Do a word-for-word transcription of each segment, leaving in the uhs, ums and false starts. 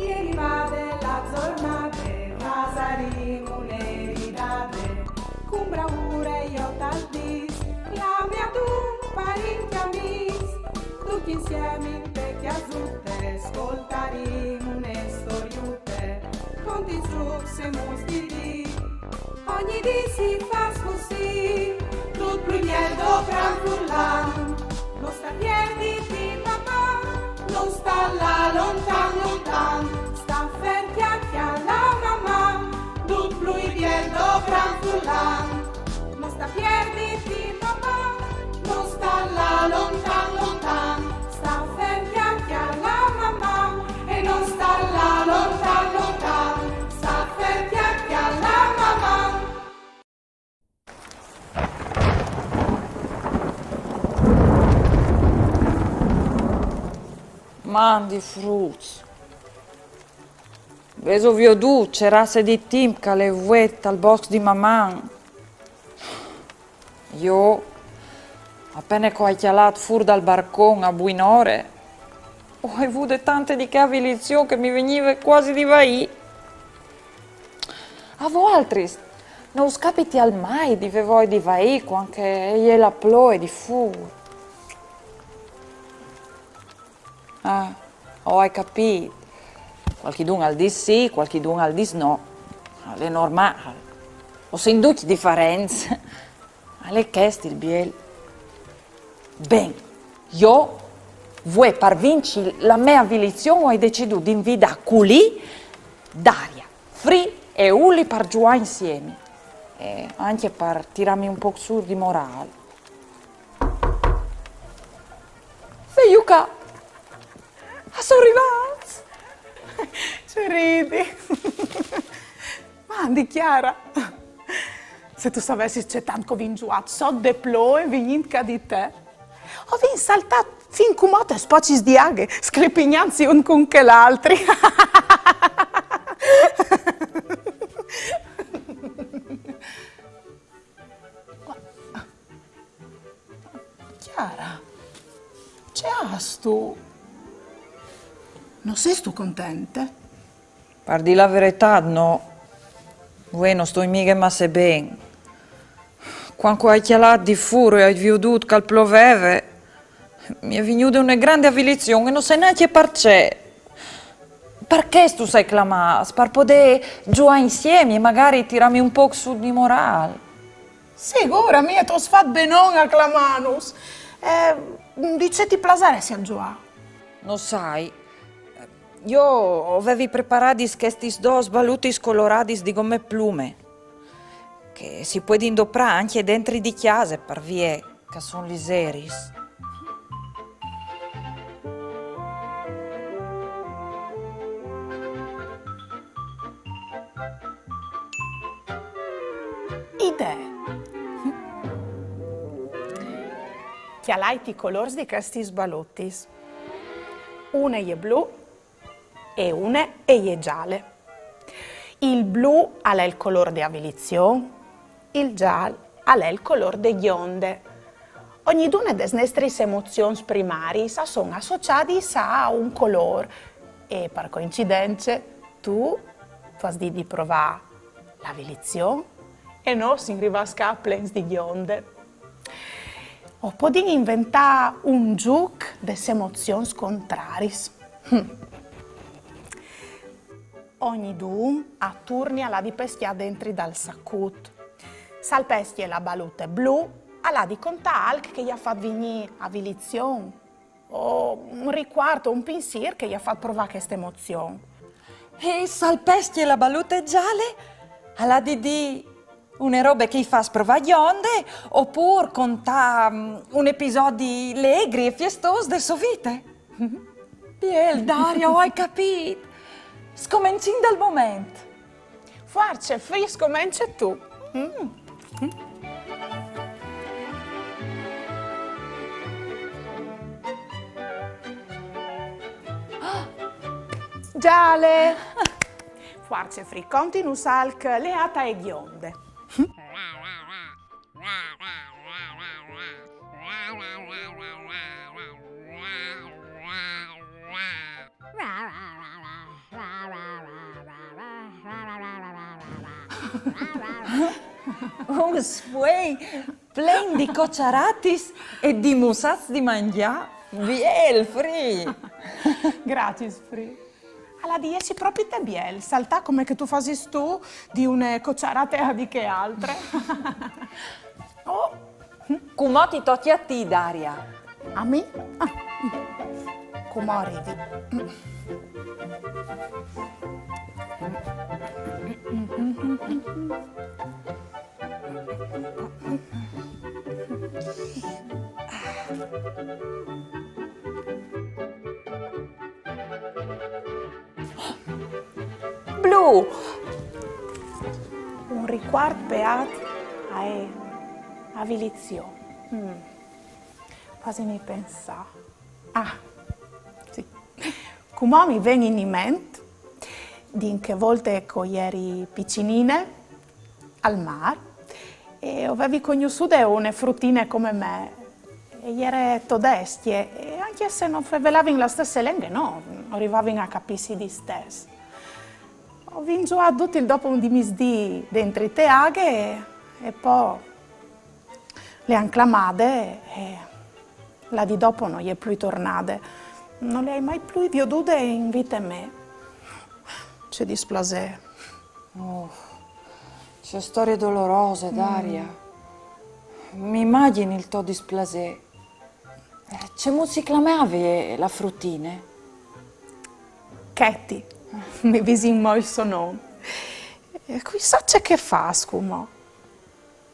Ieri vade la zornade, fasarìn une ridade, cun braure jo tal dis, clame a dun parint e amis, ducj insiemi inte cjasute, scoltarìn une storiute, cont i zucs e muls di dì. Ogni dì si fâs cussì, dut plui biel dopran furlan. No sta pierditi, Maman, no sta lâ lontan, lontan. Sta fer, cjale, cjale Maman, dut plui biel dopran furlan. No sta pierditi, Maman, no sta lâ lontan, lontan. Sta fer, cjale, cjale Maman, e no sta lâ lontan, lontan. Sta fer, cjale, cjale Maman. Mandi fruts. Vêso viodût ce raze di timp che al è vuet tal bosc di Maman? Jo, a pene che o ai cjalât fûr dal barcon a buinore, o ai vude tante di chê avilizion che mi vignive cuasi di vaî. A voaltris no us capitial mai di vê voie di vaî cuant che e je la ploie di fûr? Ah, o ai capît. Cualchidun al dîs sì, cualchidun al dîs no. Al è normâl. O sin ducj diferents. Al è chest il biel. Ben, jo, vuê par vinci la mê avilizion o ai decidût di invidâ culì Daria, Fri e Uli par zuiâ insiemi. E ancje par tirâmi un pôc sù di morâl. Velu ca! A son rivâts! Ce ridi! Mandi, Chiara! Se tu savessis ce tant che o vin zuiât sot de ploie vignint ca di te. O vin saltât fin cumò tes pocis di aghe, sclipignantsi un cun chel altri. Chiara, ce âstu? No sêstu contente? Par dî la veretât, no. Vuê no stoi mighe masse ben. Cuant che o ai cjalât di fûr e o ai viodût che al ploveve, mi è vignude une grande avilizion e no sai nancje parcè. Par chest us ai clamâts, par podê zuiâ insiemi e magari tirâmi un pôc sù di morâl. Sigûr, a mi tu âs fat benon a clamânus. Eh, di ce ti plasaressial zuiâ? No sai. Jo o vevi preparadis chestis dôs balutis coloradis di gome plume, che si puedin doprâ ancje dentri di cjase par vie che a son lizeris. Idee. Cjalait i colôrs di chestis balutis. Une e je blu, e une e je zale. Il blu al è il colôr de avilizion, il zâl al è il colôr de gjonde. Ognidune des nestris emozions primariis a son associadis a un colôr e, par coincidence, tu tu âs dit di provâ la avilizion e nô o sin rivâts ca plens di gjonde. O podìn inventâ un zûc des emozions contraris. Hm. Ognidun a turni al à di pescjâ dentri dal sacut. Se al pescje la balute blu, al à di contâ alc che i à fat vignî avilizion, o un ricuart o un pinsîr che i à fat provâ cheste emozion. E se al pescje la balute zale, al à di dî une robe che i fâs provâ gjonde, opûr contâ, mm, un episodi legri e fiestôs de sô vite. Biel, Daria, o ai capît. Scomencìn dal moment. Fuarce, Fri, scomence tu. Mm. Zale! Fuarce, Fri, continus alc leât ae gjonde. Un sfuei plen di cociaratis e di mussats di mangjâ. Biel, Fri! Graciis, Fri. Al à di jessi propit biel, saltâ come che tu fasis tu di une cociarate a di chê altre. Oh, cumò ti tocje a ti, Daria. A mi? Ah, cumò o rivi. Blu! Un ricuart peât ae avilizion. Mm. Fasimi pensâ. Ah, sì. Cumò mi ven in ment di in chê volte che o jeri piçinine al mâr e o vevi cognossude une frutine come me. E jere todescje, e ancje se no fevelavin la stesse lenghe, no, o rivavin a capîsi distès. O vin zuât dut il dopo di misdì dentri te aghe e, e po le àn clamade e la dì dopo no je plui tornade. No le ai mai plui viodude in vite mê. Ce displasê. Oh, ce storie dolorose, Daria. Mi imagjini il to displasê. Eh, cemût si clamave la frutine? Katie. Mi visi inmò il so non. Eh, cui sa ce che e fâs cumò.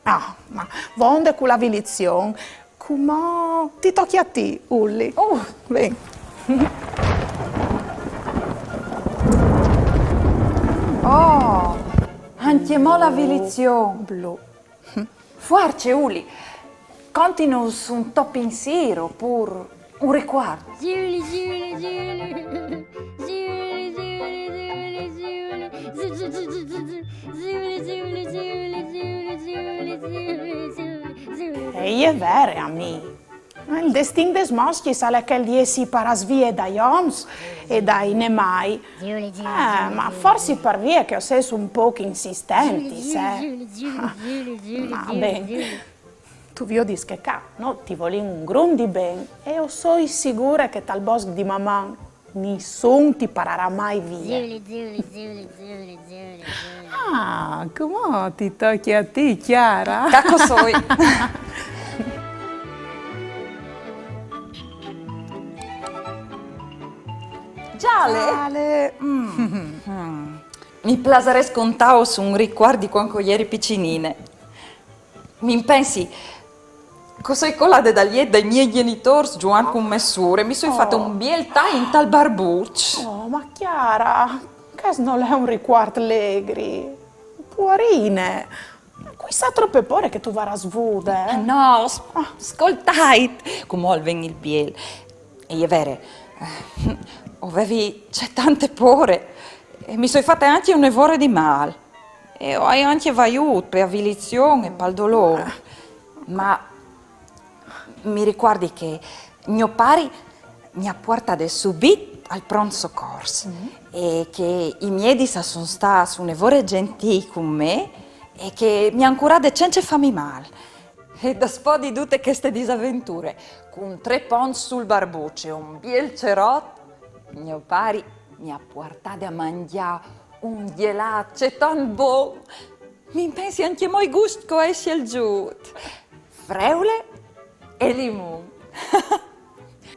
Ah, ma vonde cu la vilizion, cumò ti tocje a ti, Ulli. Oh, ven. Oh, ancjemò la vilizion. Blu. Fuarce, Ulli, continus un to pinsîr o pûr un ricuart. Giuli, Giuli, Giuli. Giuli, Giuli, Giuli, Giuli. Zu, zu, zu, zu, zu, zu. Giuli, Giuli, Giuli, Giuli, Giuli, Giuli, Giuli, Giuli. E je vere, amì. Il destin des moscjis al è chel di jessi parâts vie dai oms e dai nemâi. Giuli, Giuli, Eh, Giuli, ma Giuli, forsit Giuli. Par vie che o sês un pôc insistentis, Giuli, eh. Giuli, Giuli, Giuli, Giuli, Ma Giuli, ben. Giuli. Tu viodis che ca no ti volìn un grum di ben e o soi sigure che tal bosc di Maman nissun ti pararà mai vie. Giuli, Giuli, Giuli, Giuli, Giuli, Giuli. Ah, cumò ti tocje a ti, Chiara. Ca che o soi. Giale? Giale. Mm. Mm. Mi plasarès contâus un ricuart di cuant che o jeri piçinine. Mi impensi che o soi colade dal jet dai miei gjenitôrs zuiant cun mê sûr e mi soi fate un biel tai intal barbuç. Oh, ma Chiara, chest nol è un ricuart legri. Puarine, cui sa trope pôre che tu varâs vude, eh? Ah, no, s-, scoltait, cumò al ven il biel. E je vere, eh, o vevi ce tante pôre e mi soi fate ancje une vore di mâl. E o ai ancje vaiût pe avilizion e pal dolôr. Ma mi ricuardi che gno pari mi à puartade subit al pront socors e che i miedis a son stâts une vore gjentîi cun me e che mi àn curade cence fâmi mâl. E daspò di dute cheste disaventure, cun trê ponts sul barbuç e un biel cerot, gno pari mi à puartade a mangjâ un gjelât cetant bon. Mi impensi ancjemò i guscj che o ai sielzût. Freule e limun.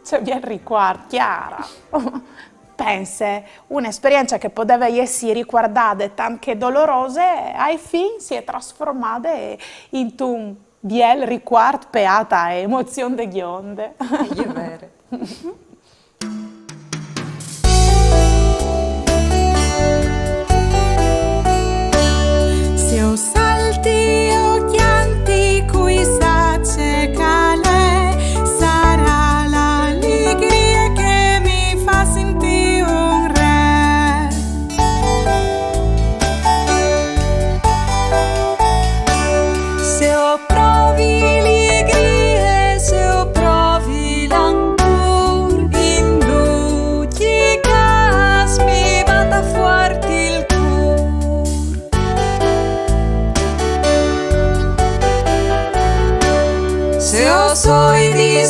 Ce biel ricuart, Chiara. Pense, une esperience che e podeve jessi ricuardade tant che dolorose, ae fin si è trasformade intun biel ricuart peât ae emozion de gjonde. E je vere. Se o salti o cjanti, cui sa ce che al è, sarà la ligrie che mi fa sintî un re. Se o provi ligrie, se o provi langur,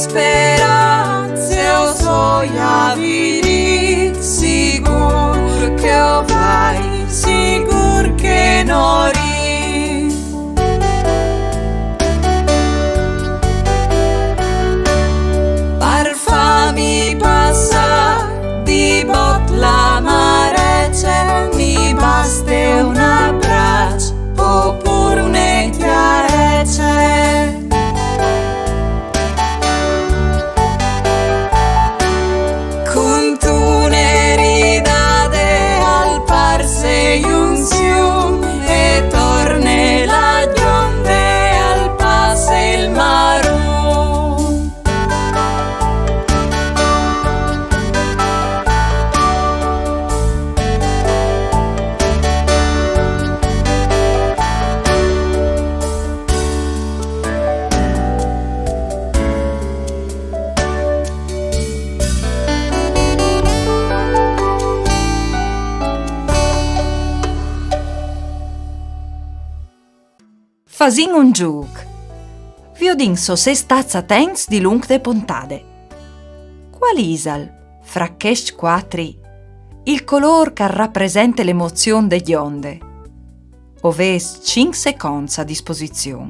Speranze o soi avilît, sigûr che o vai, sigûr che no rîf. Par fâmi passâ di bot la marece, mi baste un abraç opûr une cjarece. Cuntune ridade al parse un sium e torne la gjonde al passe il marum. Fasìn un zûc. Viodìn se o sês stâts atents dilunc de pontade. Cuâl isal, fra chescj cuatri, il colôr che al rapresente la emozion de gjonde? O vês cinc seconts a disposizion.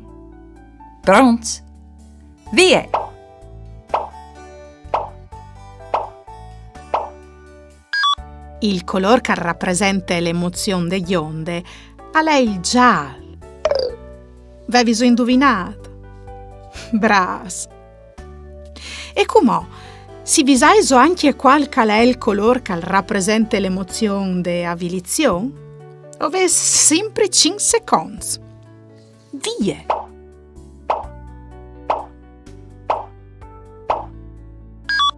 Pronts? Vie! Il colôr che al rapresente la emozion de gjonde al è il zâl. Vêso induvinât? Brâfs! E cumò, se o visaiso ancje cuâl che al è il colôr che al rapresente la emozion de avilizion, o vês simpri cinc seconts. Vie!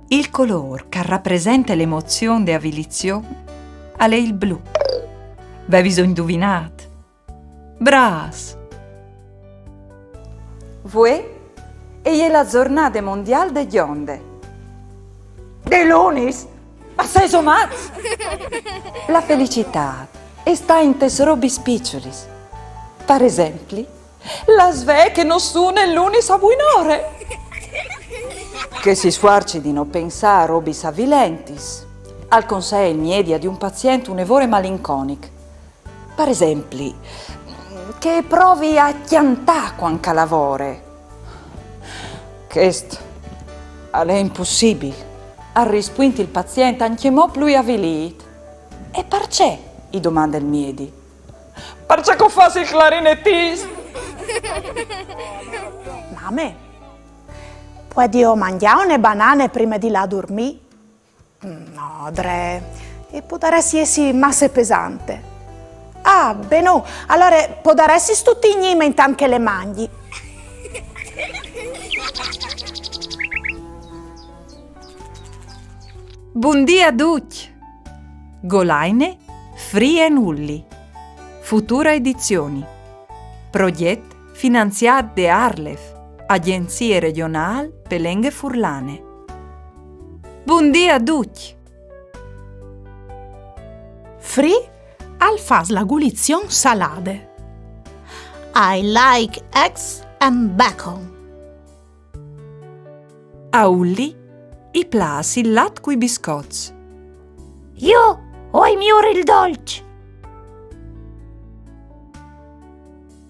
Il colôr che al rapresente la emozion de avilizion al è il blu. Vêso induvinât? Brâfs! Vuê e je la zornade mondiâl de gjonde. Di lunis? Ma sêso mats? La felicitât e sta intes robis piçulis. Par esempli, la svee che nus sune il lunis a buinore. Che si sfuarci di no pensâ a robis avilentis. Al consee il miedi a di un pazient une vore malinconic. Par esempli, che e provi a cjantâ cuant che al lavore. Chest al è impussibil, al rispuint il pazient ancjemò plui avilît. E parcè? I domande il miedi. Parcè che o fâs il clarinetist! Mame, puedio mangjâ une banane prime di lâ a durmî? No, Dre, e podarès jessi masse pesante. Ah, ben no, alore podaressis tu tignîme intant che le mangji. Bundì a ducj! Golaine, Free and Ulli. Futura Edizioni. Progjet finanziât de ARLeF, Agjenzie Regjonâl pe Lenghe Furlane. Bundì a ducj! Free al fâs la gulizion salade. I like eggs and bacon. A Ulli i plâs il lat cui biscots. Jo o ai miôr il dolç.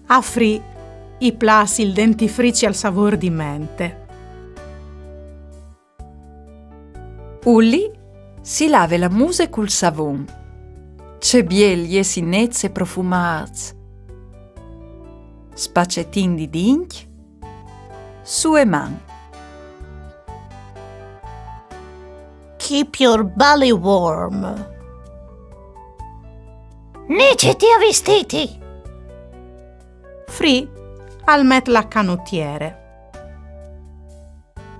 A Free i plâs il dentifrici al savôr di mente. Ulli si lave la muse cul savon. Ce biel jessi nets e profumâts. Spacetin di dincj, su e man. Keep your belly warm. Niciti a vistîti! Free al met la canotiere.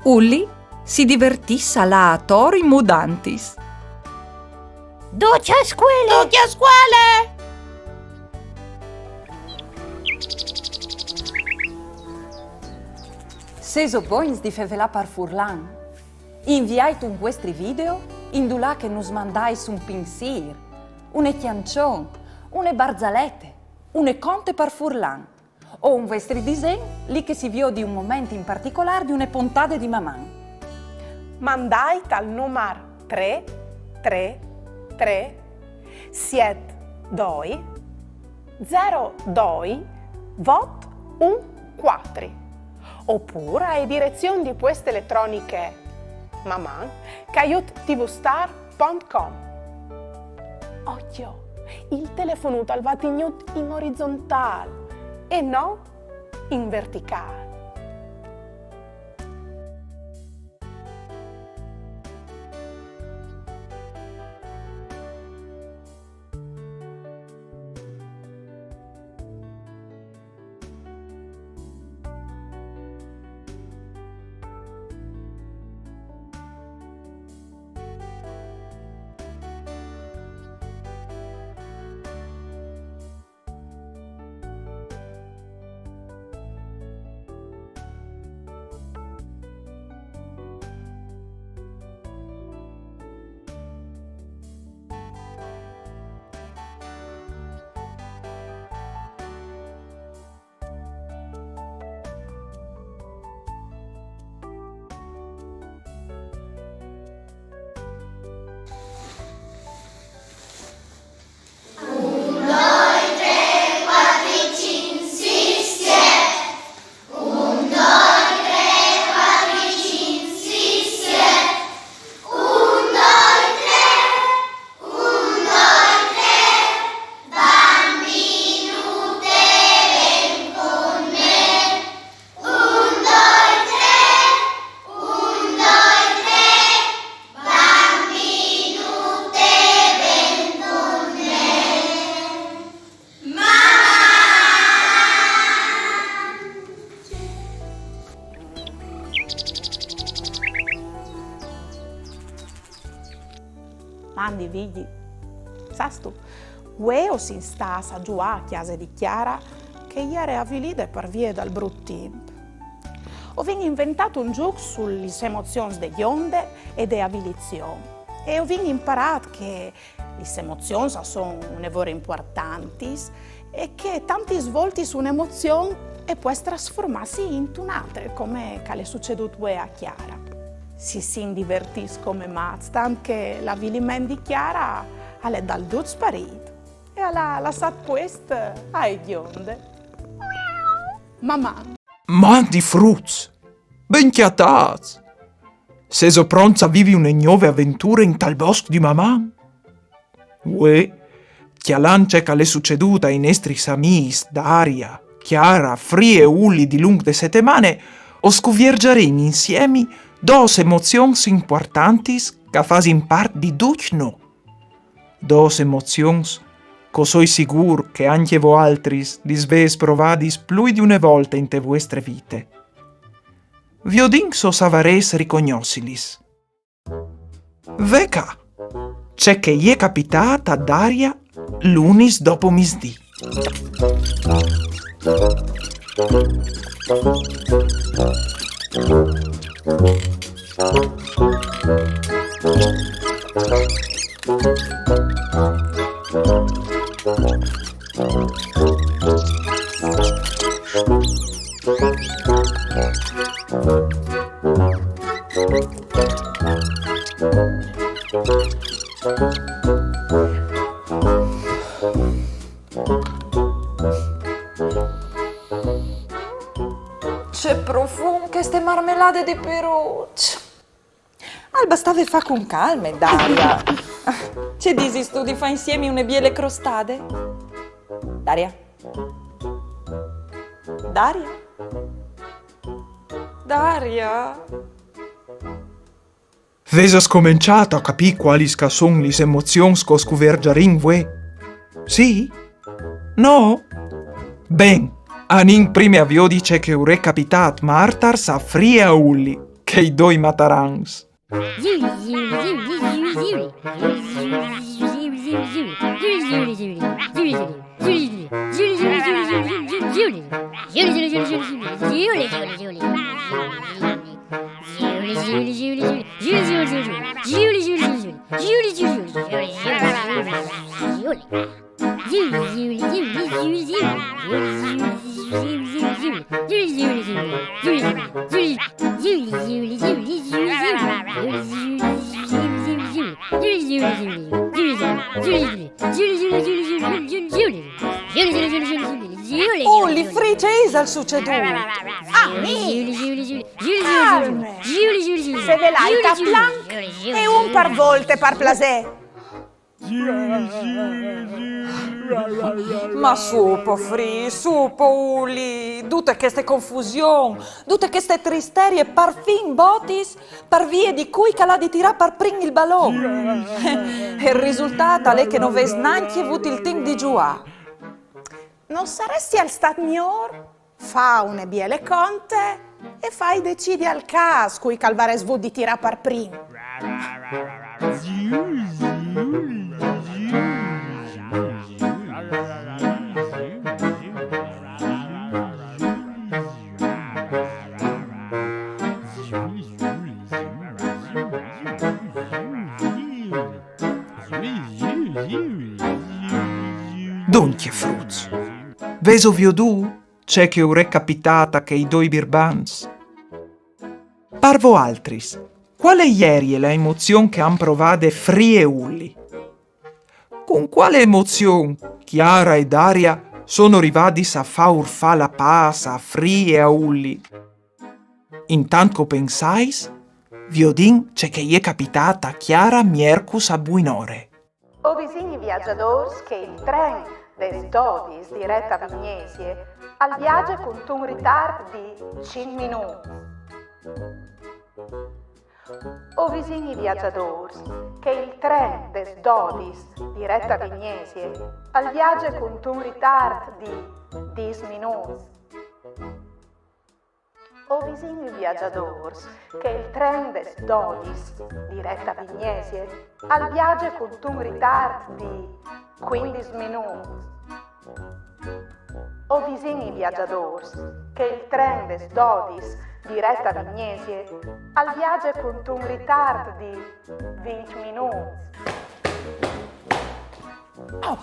Ulli si divertìs a lâ ator in mudantis. Ducj a scuele! Ducj a scuele! Sêso bogns di fevelâ par furlan? Inviait un vuestri video indulà che nus mandais un pinsîr, une cjançon, une barzalete, une conte par furlan, o un vuestri disen li che si viodi un moment in particolâr di une pontade di Maman. Mandait al numar trê trê trê siet doi zero doi vot un cuatri, opûr ae direzion di pueste eletroniche maman caiut tvstar pont com. Ocjo, il telefonut al va tignût in orizontâl e no in verticâl. Mandi, Vigji. Sâstu, vuê o sin stâts a zuâ a cjase di Chiara, che e jere avilide par vie dal brut timp. O vin inventât un zûc su lis emozions de gjonde e de avilizion. E o vin imparât che lis emozions a son une vore impuartantis e che tantis voltis une emozion e pues trasformâsi intune altre, come che al è sucedût vuê a Chiara. Si sin divertîts come mats, tant che l'aviliment di Chiara al è dal dut sparît e al à lassât puest ae gjonde. Maman! Mandi fruts! Ben cjatâts! Sêso pronts a vivi une gnove aventure intal bosc di Maman? Vuê, cjalant ce che al è sucedût ai nestris amîs Daria, Chiara, Fri e Uli dilunc de setemane, o scuvierzarìn insiemi dôs emozions impuartantis che a fasin part di ducj nô. Dôs emozions che o soi sigûr che ancje voaltris lis vês provadis plui di une volte inte vuestre vite. Viodìn se o savarês ricognossilis. Ve ca ce che i è capitât a Daria lunis dopo misdì. Ce profum cheste marmelade di piruç! Al bastave fâ cun calme, Daria. Ce disistu di fâ insiemi une biele crostade? Daria? Daria? Daria? Vêso scomençât a capî cualis che a son lis emozions che o scuvierzarìn vuê? Sì? No? Ben, anìn prime a viodi ce che ur è capitât martars a Fri e a Uli, chei doi matarans. Uli, Fri, ce isal sucedût? Ah, mi! Calme! Se ve lait a planc e un par volte, par plasê. Ma su po Fri, su po Uli, dute cheste confusion, dute cheste tristerie, parfin botis, par vie di cui che al à di tirâ par prin il balon. E il risultât al è che no vês nancje vût il timp di zuiâ. No saressial stât miôr fâ une biele conte e fâi decidi al câs cui che al varès vût di tirâ par prin? Duncje, fruts, vêso viodût ce che ur è capitât a chei doi birbants? Par voaltris, cuale jerie la emozion che a àn provade Fri e Uli? Cun cuale emozion Chiara e Daria sono rivadis a fâur fâ la pâs a Fri e a Uli? Intant che o pensais, viodìn ce che i è capitât a Chiara miercus a buinore. O visìn i viazadôrs che il tren des dodis diret a Vignesie al viaze cuntun ritart di cinc minûts. O visìn i viazadôrs che il tren des dodis diret a Vignesie al viaze cuntun ritart di dîs minûts. O visìn i viazadôrs che il tren des dodis diret a Vignesie al viaze cuntun ritart di cuindis minûts. O visìn i viazadôrs che il tren des dodis diret a Vignesie al viaze cuntun ritart di vincj minûts. Oh.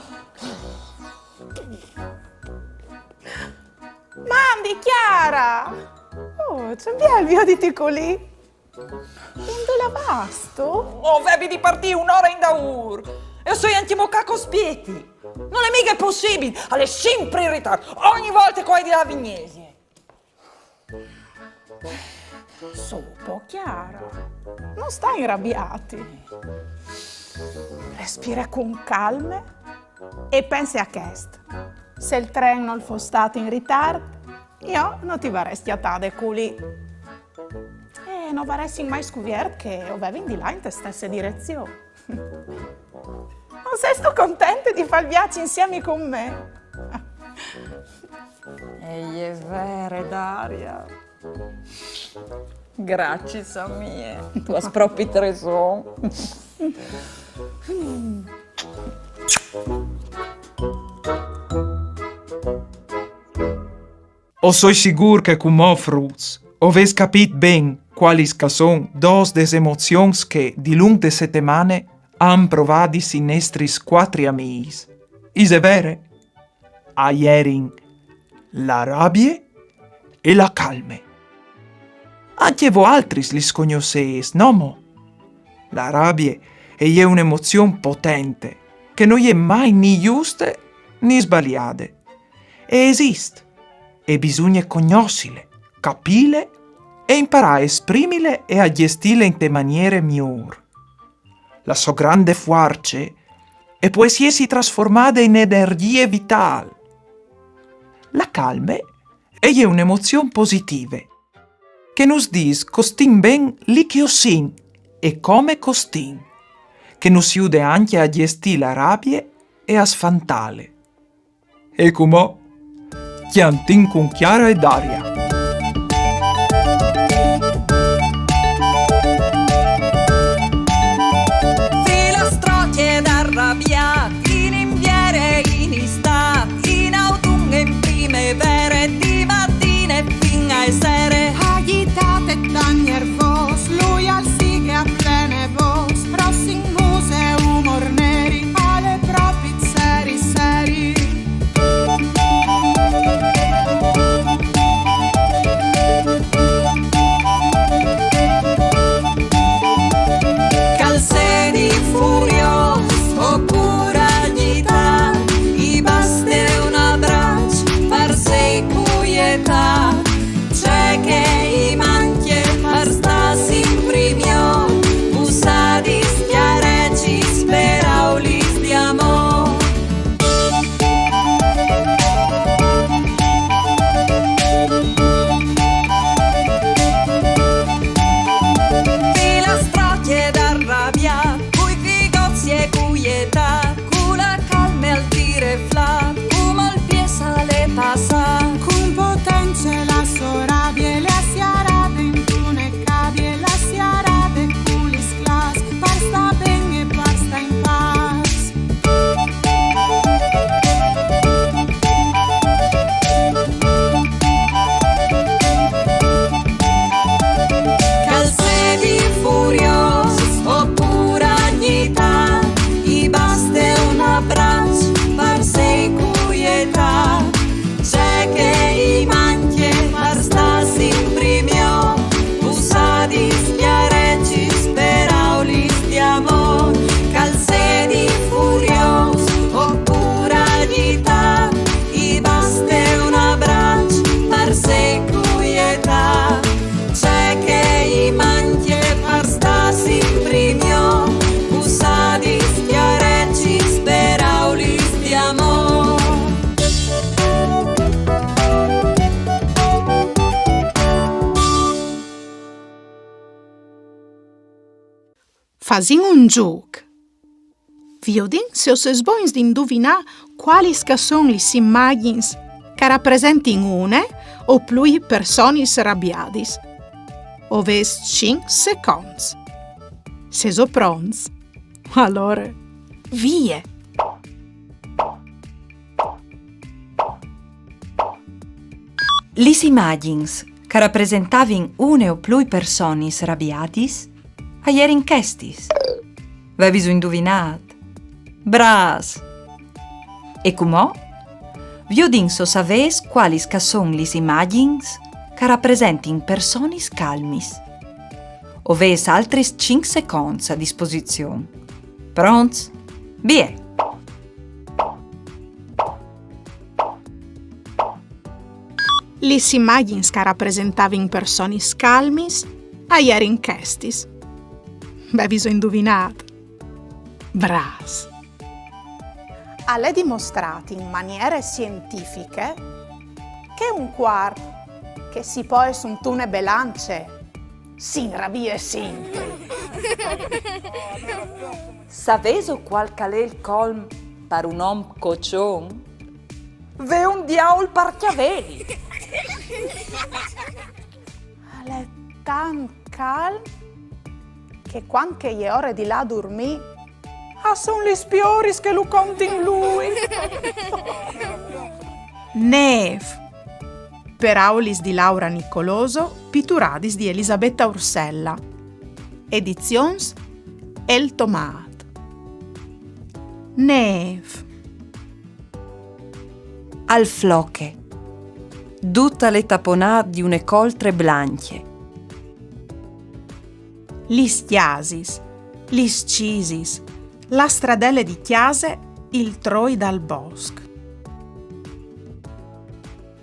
Mandi, Chiara! Oh, ce biel vioditi culì! Indulà vâstu? O vevi di partî une ore indaûr! E o soi ancjemò ca che o spieti! Nol è mighe pussibil! Al è simpri in ritart! Ogni volte che o ai di lâ a Vignesie! Su po, Chiara, no sta inrabiâti. Respire cun calme e pense a chest. Se il tren nol fos stât in ritart, jo no ti varès cjatade culì. E no varessin mai scuviert che o vevin di lâ inte stesse direzion. No sêstu contente di fâ il viaç insiemi cun me? E je vere, Daria. Graciis, amie. Tu âs propit reson. O soi sigûr che cumò, fruts, o vês capît ben cualis che a son dôs des emozions che, dilunc de setemane, a àn provadis i nestris cuatri amîs. Ise vere? A jerin la rabie e la calme. Ancje voaltris lis cognossês, no mo? La rabie e je une emozion potente, che no je mai ni juste ni sbaliade. E esist, e bisugne cognossile, capîle e imparâ a esprimile e a gjestîle inte maniere miôr. La sô grande fuarce e pues jessi trasformade in energjie vitâl. La calme e je une emozion positive, che nus dîs che o stin ben li che o sin e come che o stin, che nus jude ancje a gjestî la rabie e a sfantâle. E cumò, cjantìn cun Chiara e Daria. Filastrocje d'arrabiât, in invier e in istât, in autun e in primevere, di matine fin ae sere. Agjitat e tant gnervôs, lui al sighe a plene vôs, rossin muse, umôr neri, al è propit seri, seri. Fasìn un zûc. Viodìn se o sês bogns di induvinâ cualis che a son lis imagjins che a rapresentin une o plui personis rabiadis. O vês cinc seconts. Sêso pronts? Alore, vie! Lis imagjins che a rapresentavin une o plui personis rabiadis a jerin chestis. Veviso induvinât? Brâfs! E cumò? Viodìn se o savês cualis che a son lis imagjins che a rapresentin personis calmis. O vês altris cinc seconts a disposizion. Pronts? Vie! Lis imagjins che a rapresentavin personis calmis a jerin chestis. Veviso induvinât? Brâfs! Al è dimostrât in maniere sientifiche che un cuarp che si poie suntune belance si inrabie simpri. Savêso cuâl che al è il colm par un om coçon? Vê un diaul par cjaveli. Al è tant calm che cuant che e je ore di lâ a durmî, a son lis pioris che lu contin lui. Nêf. Peraulis di Laura Nicoloso, pituradis di Elisabetta Ursella. Edizions El Tomât. Nêf. Al floche. Dut al è taponât di une coltre blancje. Lis cjasis, lis cisis, la stradele di cjase, il troi dal bosc.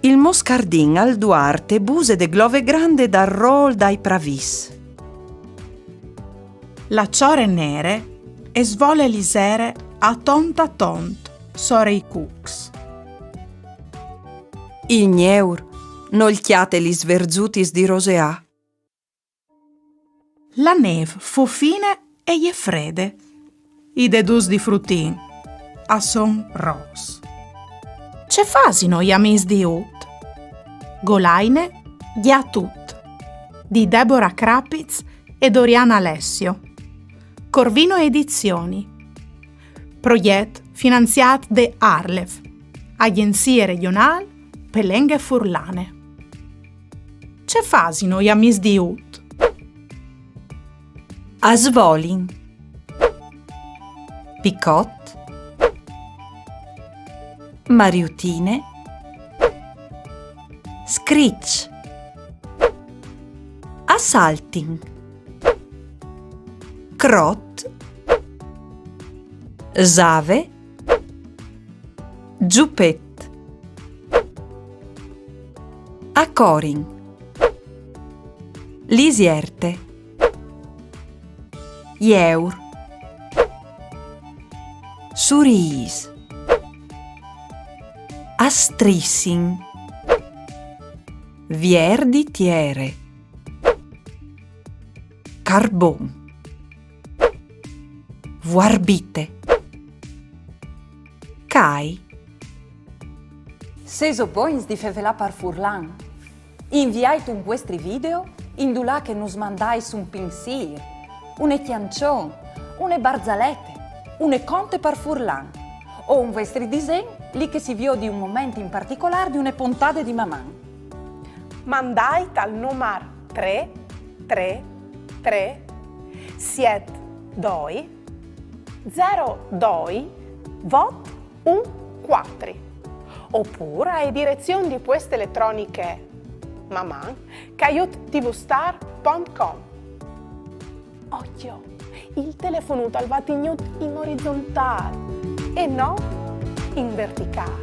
Il moscardin al duar te buse de glove grande dal rôl dai pravîts. La çore nere e svole lizere a tont a tont sore i cucs. Il gneur nol cjate lis verzutis di roseâ. La nêf fofine e je frede. I deduts di frutin a son ros. Ce fasino i amîs di Ut? Golaine, Gjatut, di Debora Crapiz e Doriana Alessio. Corvino Edizioni. Progjet finanziât de ARLeF, Agjenzie Regjonâl pe Lenghe Furlane. Ce fasino i amîs di Ut? A svolin. Picot. Mariutine. Scriç. A saltin. Crot. Save. Zupet. A corin. Lisierte. Jeur. Surîs. A strissin. Vier di tiere. Carbon. Vuarbite. Cai. Sêso bogns di fevelâ par furlan? Inviait un vuestri video indulà che nus mandais un pinsîr, une cjançon, une barzalete, une conte par furlan, o un vuestri disen li che si viodi un moment in particolâr di une pontade di Maman. Mandait al numar trê trê trê siet doi zero doi vot un cuatri, opûr ae direzion di pueste eletroniche maman caiut tvstar pont com. Ocjo, il telefonut al va tignût in orizontâl e no in verticâl.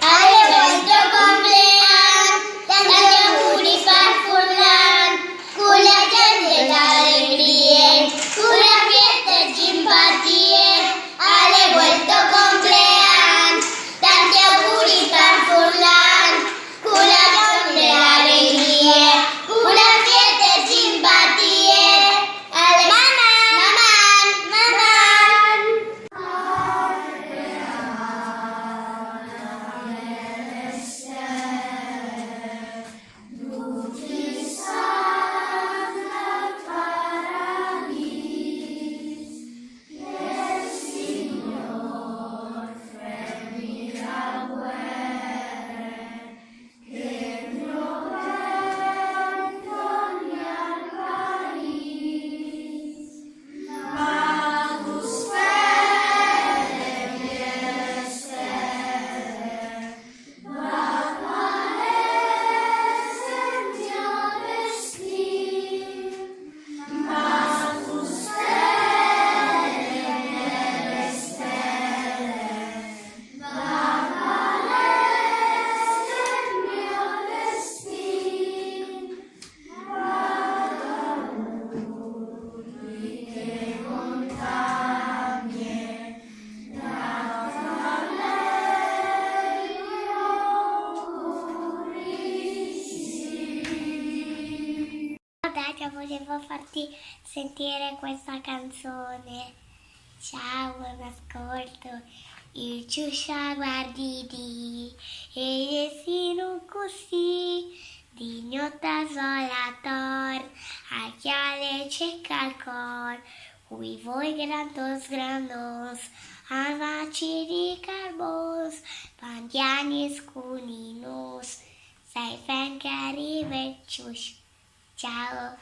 Al è il vuestro complean, tanti auguris par furlan, cu la cjante e la alegrie, cu la fieste e simpatie, al è il vuestro complean. Volevo farti sentire questa canzone. Ciao, buon ascolto. Il ciuscia guardidi e si non così di gnota sola tor a chiale c'è calcor cui voi grandos grandos a vaci di carbos pantianis cuninos sai fan che arriva il ciuscia. Ciao.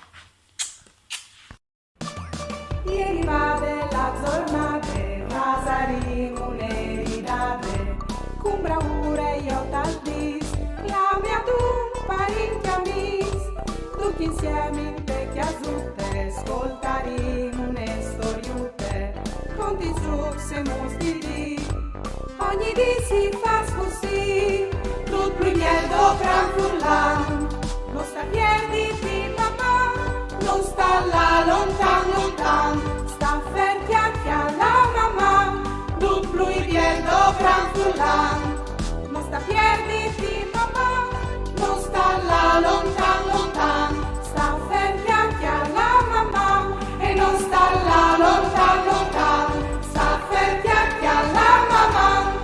Ieri vade la giornate, vasari muleri dade, cum braure io tal dis, clami ad un parint amis, tutti insieme in te chiasute, scoltarim une storiute, conti giucs e mus di di. Ogni dì si fas cusì, tut plui biel do gran furlan, non sta pierditi mamà, non sta là lontan lontan, sta fer chiacchia la mamà, tut plui biel do gran furlan, non sta pierditi mamà, non sta là lontan lontan, sta fer chiacchia la mamà, e non sta là lontan lontan, sta fer chiacchia la mamà.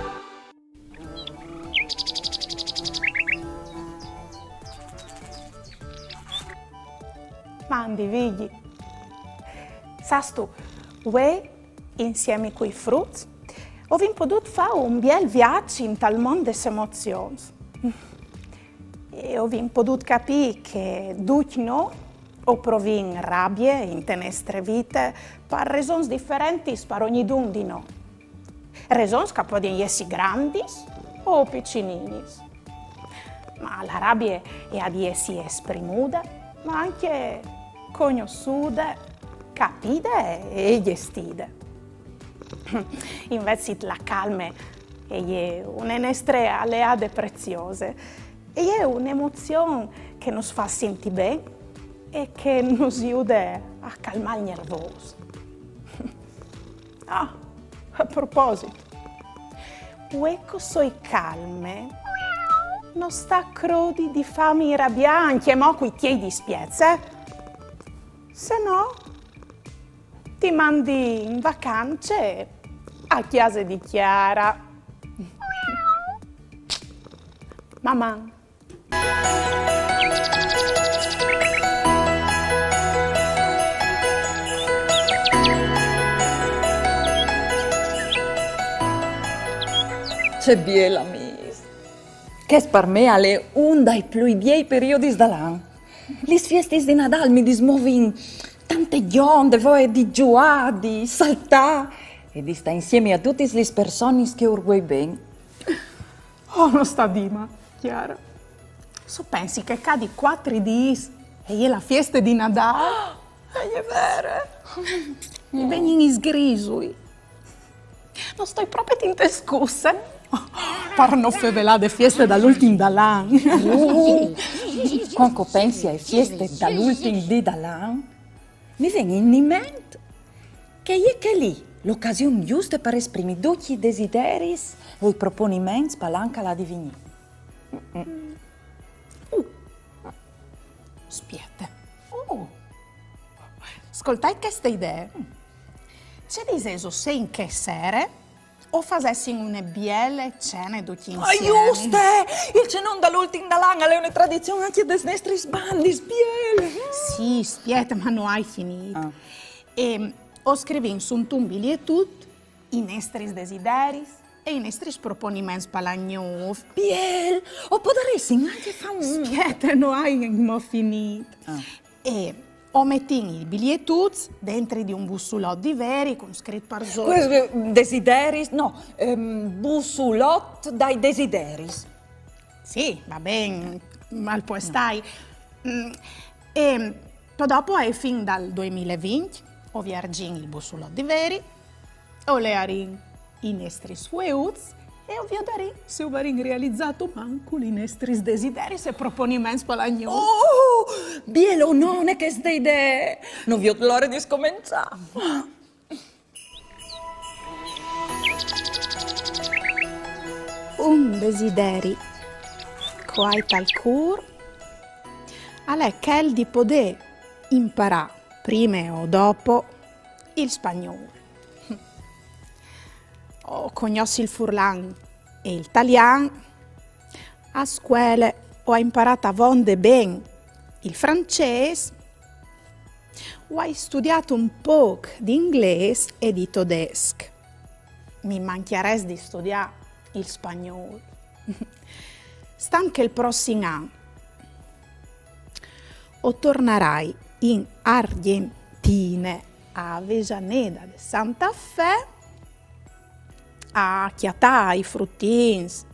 Mandi, Vigji. Sâstu, vuê, insiemi cui fruts, o vin podût fâ un biel viaç intal mont des emozions. E o vin podût capî che ducj nô o provìn rabie inte nestre vite par resons diferentis par ognidun di nô. Resons che a podin jessi grandis o piçininis. Ma la rabie e à di jessi esprimude, ma ancje cognossude, capide e gjestide. Invezit la calme e je une nestre aleade preziose, e je une emozion che nus fâs sintî ben e che nus jude a calmâ il gnervôs. Ah, a proposit, vuê che o soi calme, no sta crodi di fâmi rabiâ ancjemò cui tiei dispiets, eh? Se no, ti mandi in vacance a cjase di Chiara. Maman! Ce biel, amîs! Chest par me al è un dai plui biei periodis dal an. Lis fiestis di Nadâl mi dismovin tante gjonde, voie di zuiâ, di saltâ e di stâ insiemi a dutis lis personis che ur vuei ben. Oh, no sta dîma, Chiara. Se o pensi che ca di cuatri dîs e je la fieste di Nadâl. E je vere. Mi vegnin i sgrisui. No stoi propit inte scusse. Par no fevelâ de fieste dal ultin dal an. Cuant che o pensi ae fieste dal ultin dì dal an, mi ven in ment che e je chê li la ocasion juste par esprimi ducj i desideris e i proponiments pal an che al à di vignî. Spiete. Oh. Scoltait cheste idee. Ce disêso se in chê sere o fasessin une biele cene ducj insiemi? Ah, juste! Il cenon dal ultin dal an al è une tradizion ancje des nestris bandis, biele! Sì, spiete, ma no ai finît. Ah. E o scrivìn suntun bilietut i nestris desideris e i nestris proponiments pal an gnûf. Biel! O podaressin ancje fâ un... Spiete, no ai inmò finît. Ah. E o metìn i bilietuts dentri di un bussulot di veri cun scrit par sot. Desideris, no, ehm, bussulot dai desideris. Sì, va ben, al pues stâi. Mm, e po dopo, ae fin dal doi mil e vincj, o viergìn il bussulot di veri, o learìn i nestris fueuts e o viodarìn se o varìn realizât o mancul i nestris desideris e proponiments pal an gnûf. Oh, biele, none cheste idee! No viôt la ore di scomençâ. Un desideri che o ai tal cûr al è chel di podê imparà, prime o dopo, il spagnol. O cognòs il furlan e il talian, a scuele o ai imparàt avonde ben il francês, o ai studiàt un pôc di inglês e di todesc. Mi mancjarès di studiâ il spagnol. Stant che il prossim an o tornarai in Argjentine, a Avellaneda de Santa Fe, a cjatâ i frutins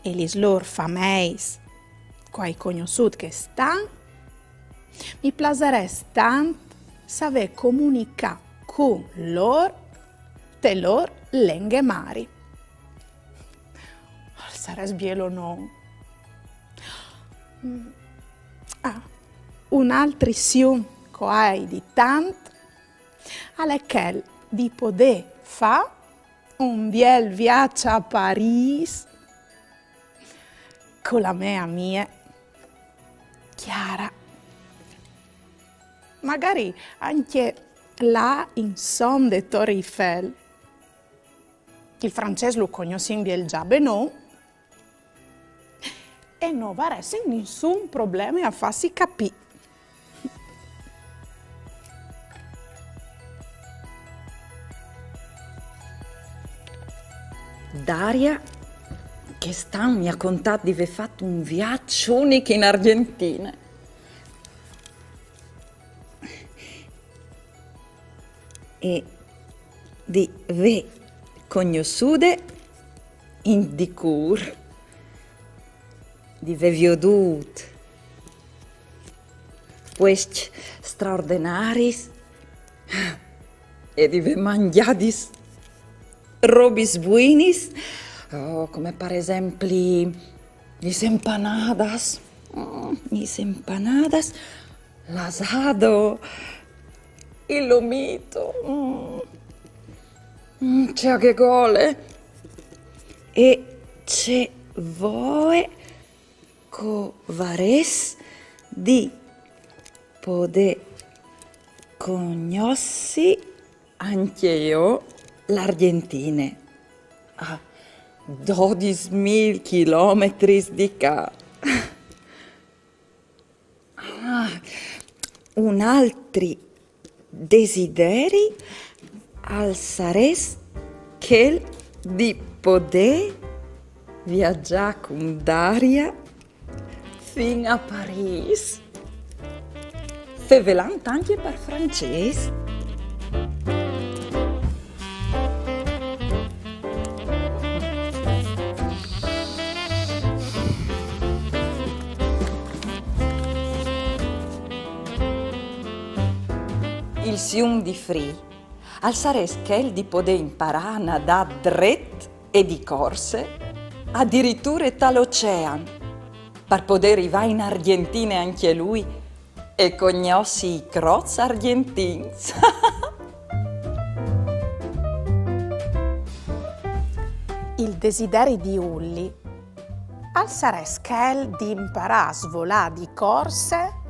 e lis lôr fameis che o ai cognossût chest an, mi plasarès tant savê comunicâ cun lôr te lôr lenghe mari. Al sarès biel, o no? Mm. Ah, un altri sium che o ai di tant al è chel di podê fâ un biel viaç a Parîs cu la mê amie Chiara. Magari ancje lâ insom de Tor Eiffel. Il francês lu cognossìn biel za benon e no varessin nissun probleme a fâsi capî. Daria, chest an mi à contât di vê fat un viaç unic in Argjentine. E di vê cognossude int di cûr, di vê viodût puescj straordenaris e di vê mangjadis robis buinis, oh, come par esempli lis empanadas, mm, lis empanadas, l'asado, il lomito, mm. Mm, ce gole e ce voie che o varès di podê cognossi ancje jo l'Argjentine, a dodis mil chilometris di ca. Ah, un altri desideri al sarès chel di podê viazâ cun Daria fin a Parîs, fevelant ancje par francês. Il sium di free al sarès chel di podê imparâ a nadâ dret e di corse, adiriture tal ocean, par podê rivâ in Argjentine ancje lui e cognossi i crots argjentins. Il desideri di Ulli al sarès chel di imparâ a svolâ di corse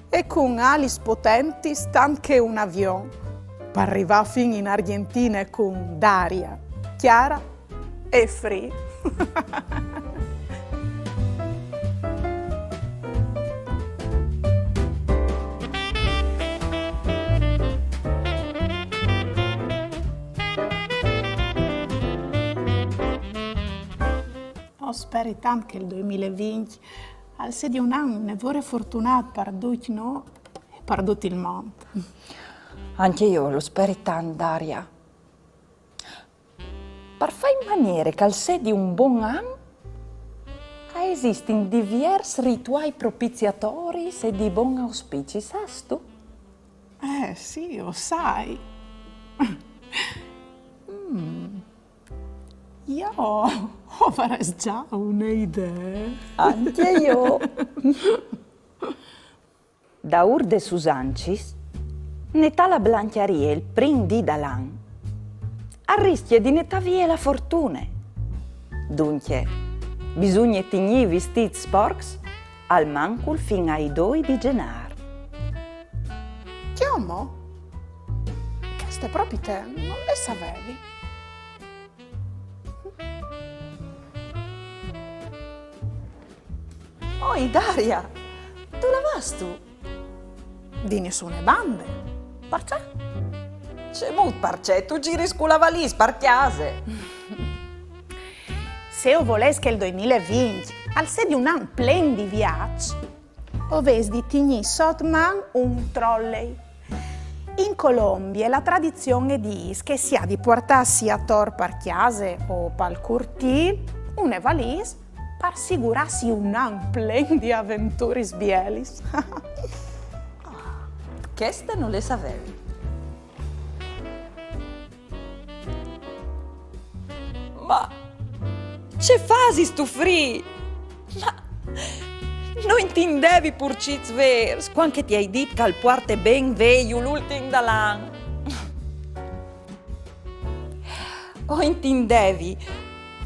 e cun alis potentis tant che un avion, par rivâ fin in Argjentine cun Daria, Chiara e Free. O speri tant che il doi mil e vincj al sedi un an une vore fortunât par ducj nô e par dut il mont. Ancje jo lu speri tant, Daria. Par fâ in maniere che al sedi un bon an, a esistin diviers rituâi propiziatoris e di bon auspici, sâstu? Eh, sì, o sai. Mm. Jo o varès za une idee. Ancje jo. Daûr des usancis, netâ la blancjarie il prin dì dal an al riscje di netâ vie la fortune. Duncje, bisugne tignî i vistîts sporcs almancul fin ai doi di Zenâr. Ciomo? Cheste propite no le savevi. Oi, Daria, dulà vâstu? Di nissune bande. Parcè? Cemût parcè? Tu ziris cu la valîs par cjase. Se o volês che il doi mil e vincj al sedi un an plen di viaçs, o vês di tignî sot man un trolley. In Colombie la tradizion e dîs che si à di puartâsi ator par cjase o pal curtîl une valîs par sigurâsi un an plen di aventuris bielis. Cheste no le savevi. Ma ce fasistu free? Ma no intindevi purcits vêrs cuant che ti ai dit che al puarte ben vêju l'ultin dal an. O intindevi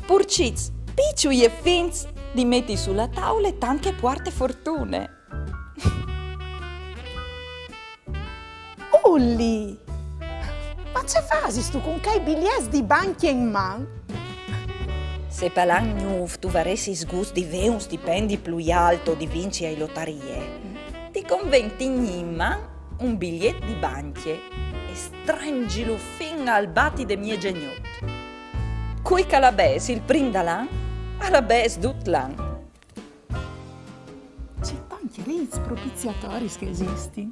purcits piçui e fints di meti su la taule tant che puarte fortune. Uli! Ma ce fasistu cun chei biliets di bancje in man? Se pal an gnûf tu varessis gust di vê un stipendi plui alt o di vinci ae lotarie, ti conven tignî in man un biliet di bancje e stranzilu fin al bati de miezegnot. Cui che al à bêçs il prin dal an, al à bêçs dut l'an. Ce tancj riçs propiziatoris che a esistin.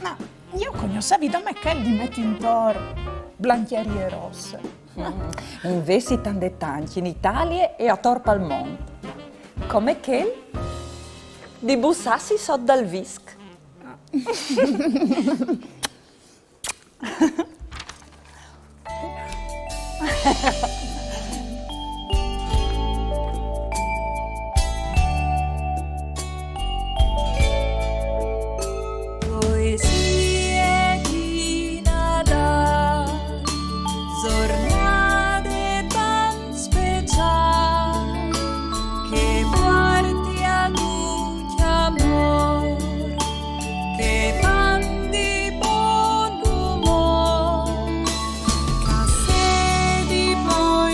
Ma jo o cognossevi dome chel di meti intor blancjarie rosse. Invezit a 'nd è tancj in Italie e ator pal mont. Come chel di bussâsi sot dal visc. Poesie di Nadâl, zornade tant speciâl, che puarti a ducj amôr, che mandi bon umôr, che a sedi poesie.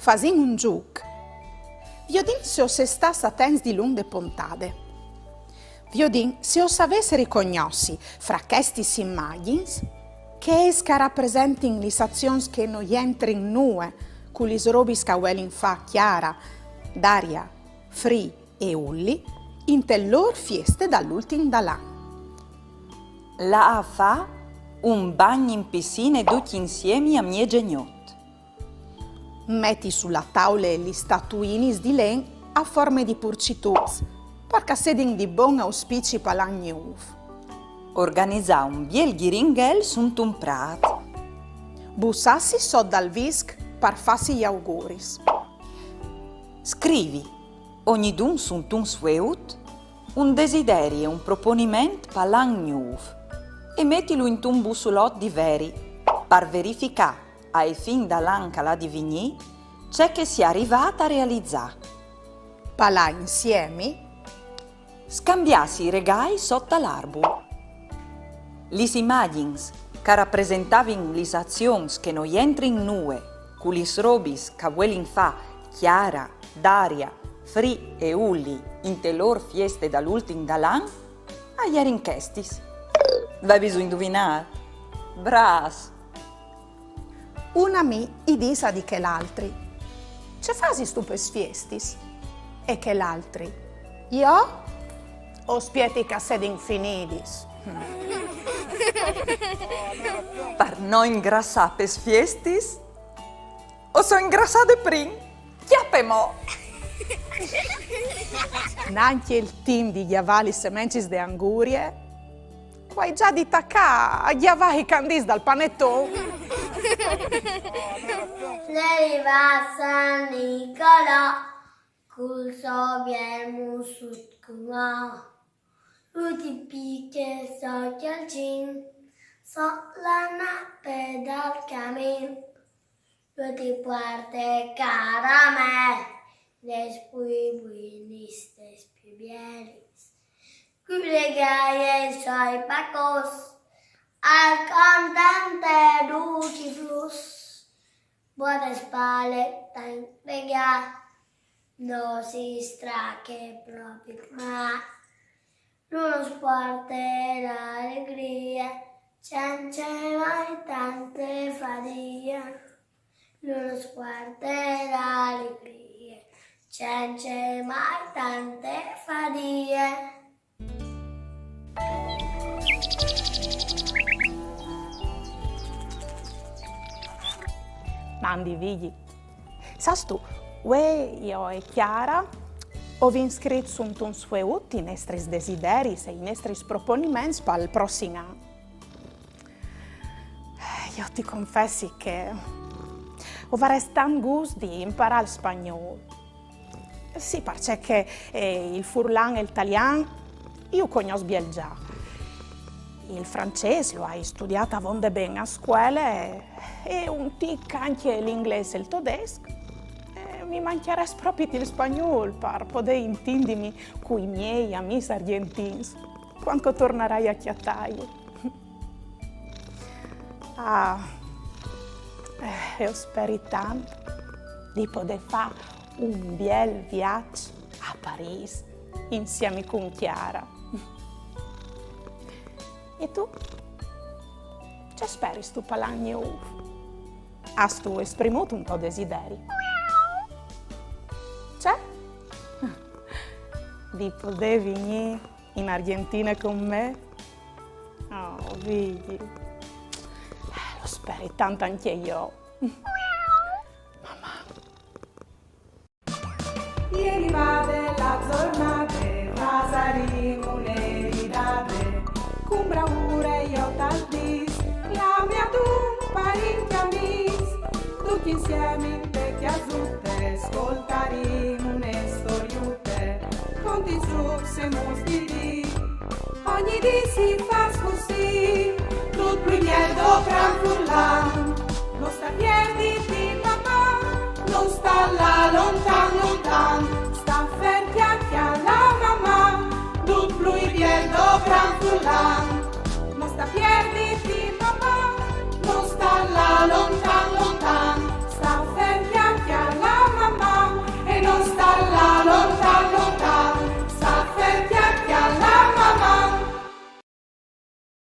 Fasìn un zûc. Viodìn se o sês stâts atents dilunc de pontade. Viodìn se o savês ricognossi fra chestis imagjins chês che a rapresentin lis azions che no jentrin nuie cu lis robis che a vuelin fâ Chiara, Daria, Free e Ulli inte lôr fieste dal ultin dal an. Lâ a fâ un bagn in piscine ducj insiemi a miezegnot. Meti su la taule lis statuinis di len a forme di purcituts, par che a sedin di bon auspici pal an gnûf. Organizâ un biel ghiringhel suntun prât. Bussâsi sot dal visc par fâsi i auguris. Scrivi, ognidun suntun sfueut, un desideri e un proponiment pal an gnûf e metilu intun bussulot di veri, par verificâ, ae fin dal an che al à di vignî, ce che si è rivât a realizâ. Palâ insiemi. Scambiâsi i regâi sot tal arbul. Lis imagjins che a rapresentavin lis azions che no jentrin nuie cu lis robis che a vuelin fâ Chiara, Daria, Free e Ulli inte lôr fieste dal ultin dal an a jerin chestis. Vêso induvinât? Brâfs! Un amì i dîs a di chel altri: «Ce fasistu pes fiestis?» E chel altri: «Jo? O spieti che a sedin finidis.» Par no ingrassâ pes fiestis, o soi ingrassade prin. Cjape mo! Nancje il timp di gjavâ lis semencis de angurie, che o ai za di tacâ a gjavâ i candîts dal paneton. L'è rivât San Nicolò cul so biel mussut cumò. Lu ti piche il so cjalcin sot la nape dal camin. Lu ti puarte caramel, des plui buinis, des plui bielis. Cui regâi ai soi pacôs, al contente ducj i fruts. Buone spale tant regâ, no si strache propit mai. Lu nus puarte la alegrie, cence mai tante fadie. Lu nus puarte la alegrie, cence mai tante fadie. Mandi, Vigji. Sâstu, vuê jo e Chiara o vin scrit suntun sfueut i nestris desideris e i nestris proponiments pal prossim an. Jo ti confessi che o varès tant gust di imparâ il spagnûl. Sì, parcè che, eh, il furlan e il talian ju cognòs biel za. Il francês lu ai studiât avonde ben a scuele e un tic ancje l'inglês e il todesc. E mi mancjarès propit il spagnûl par podê intindimi cui miei amîs argjentins, cuant che o tornarai a cjatâju. Ah, eh, e o speri tant di podê fâ un biel viaç a Parîs insiemi cun Chiara. E tu? Ce speristu pal an gnûf? Âstu esprimût un to desideri? Ce? Di podê vignî in Argjentine cun me? Oh, Vigji. Eh, lu speri tant ancje jo. Mamma. Ieri va bella giornata, fasarìn une ridade, cun bravure jo tal dîs, la mia tu parìn cjamîs, ducj insiemi inte cjasute, scoltarìn une storiute, contìn zûcs e muts di dì. Ogni dì si fâs cussì, dut plui biel dopran furlan,